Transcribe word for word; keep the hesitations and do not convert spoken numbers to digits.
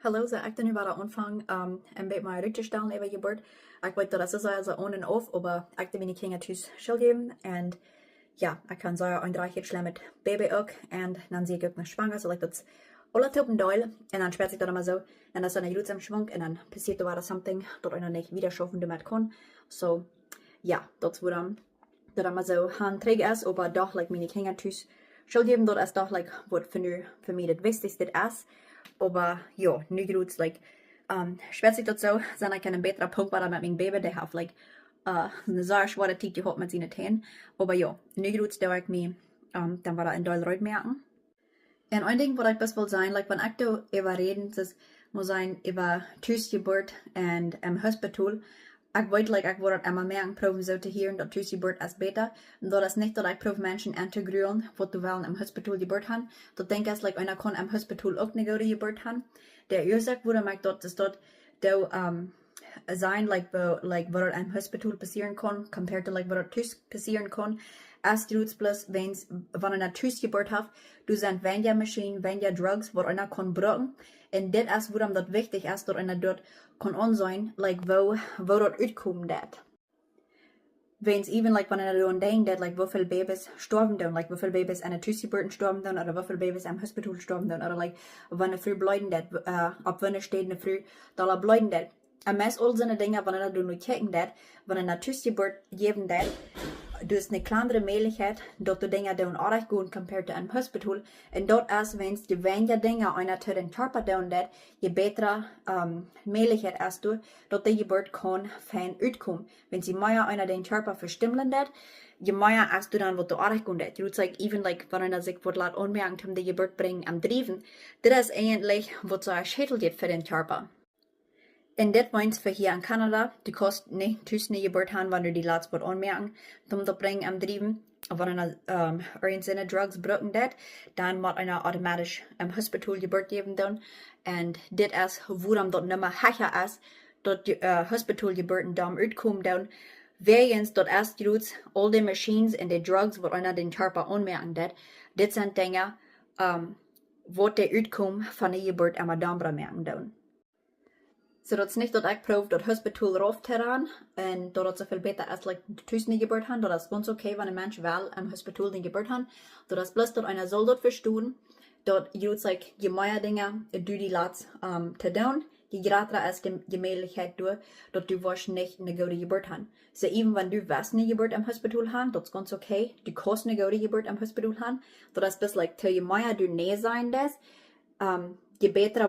Hallo, soo ekj doo nu wada aunfangen, ähm, een bät mea rut to stalen äwa Jeburt. Ekj weet daut es soo, soo on en off, oba ekj doo miene Kjinja tus School jäwen un jo, ekj kaun soo een dree Kjinja met Baby uk un dan sie ekj uk noch schwanger, soo like daut aules toop en Deel un dan spelt sikj daut emma soo un dan es daut een jrooten Schwunk un dan passieet doa wada something daut eena nich wieda schaufen doamet kaun. Soo, jo, daut es wuarom daut emma soo han trigj es, oba doch like miene Kjinja tus School jäwen, daut es doch like waut fa nu fa mie daut wichtichste es. Oba jo, nu jroots like, ähm, spelt sikj daut soo, sie ekj aun een bätren Punkt wada met mien Baby, dee haft like, äh, eene sea schwoare Tiet jehaut met siene Täne. Oba jo, nu jroots doo ekj mie, ähm, dan wada een Deel rut moaken. Un een Dinkj waut ekj best well sajen, like wan ekj doo äwa räden, es, mott sennen äwa Tusjeburt un em Hospital. Ekj weet, like, ekj woa daut emma mea proowen soo to hieren, daut Tusjeburt es bäta. Un daut es nich daut ekj proow Menschen entogruen waut dee wellen em Hospital Jeburt han. Daut denkj ekj es, like, eena kaun em Hospital uk ne goode Jeburt han. De Uasoak wuarom ekj daut, es daut doo, ähm, sennen, like, woo, like, waut em Hospital passieren kaun, compared to, like, waut tus passieren kaun, es jroots bloos, wiels, wan eena Tusjeburt haft, doa sent weinja Maschinen, weinja Drugs, waut eena kaun brucken. Un dit es wuarom daut wichtich es, daut eena daut kaun aunseenen, like, woo, woo daut utkomen deit. Wiels even, like, wan eena doaraun denkjt, daut, like, woo väl Babys stoawen doonen, like, woo väl Babys aun de Tusjeburten stoawen doonen, ooda woo väl Babys em Hospital stoawen doonen, ooda, like, wan ne Fru bleeden deit, äh, opp woo ne Städ ne Fru doa bleeden deit. Un meist aul soone Dinja, wan eena doa nu kjikjen deit, wan eena Tusjeburt jäwen deit, doa es ne kjlandre Mäajlichkjeit, daut de Dinja doonen oajch gonen compared to em Hospital. Un daut es, wiels je weinja Dinja eena to dän Kjarpa doonen deit, je bätre, ähm, Mäajlichkjeit es doa, daut de Jeburt kaun fein utkomen. Wiels je mea eena dän Kjarpa vestimmlen deit, je mea es doa dan waut doa oajch gonen deit. Jroots like even, like, wan eena sikj waut lat aunmoaken, om de Jeburt brinjen aum driewen. Dit es eejentlich waut soo schädlich es fa dän Kjarpa. Un dit wiels fa hia en Kanada, du kaust nich tus ne Jeburt han, wan du die latst waut aunmoaken, om daut brinjen aum driewen. Wan eena, ähm, irjent soone Drugs brucken deit, dan mott eena automatisch em Hospital Jeburt jäwen doonen. Un dit es wuarom daut Numma hecha es, daut, äh, Hospital Jeburten doa utkomen doonen. Wiels daut es jroots aul de Maschinen un de Drugs waut eena dän Kjarpa aunmoaken deit. Dit sent Dinja, ähm, waut de Utkom von de Jeburt emma dommra moaken doonen. Soo daut es nich daut ekj proow daut Hospital rauf to ranen un daut daut soo väl bäta es, like, tus ne Jeburt han, daut es gaunz okay, wan een Mensch well em Hospital ne Jeburt han. Daut es bloos daut eena saul daut vestonen, daut jroots like, je mea Dinja du die latst, ähm, to doonen, je jrata es de, de Mäajlichkjeit doa, daut du woascht nich ne goode Jeburt han. Soo even wan du west ne Jeburt em Hospital han, daut es gaunz okay, du kaust ne goode Jeburt em Hospital han. Daut es bloos like, to je mea du nä sajen deist, ähm, je bätre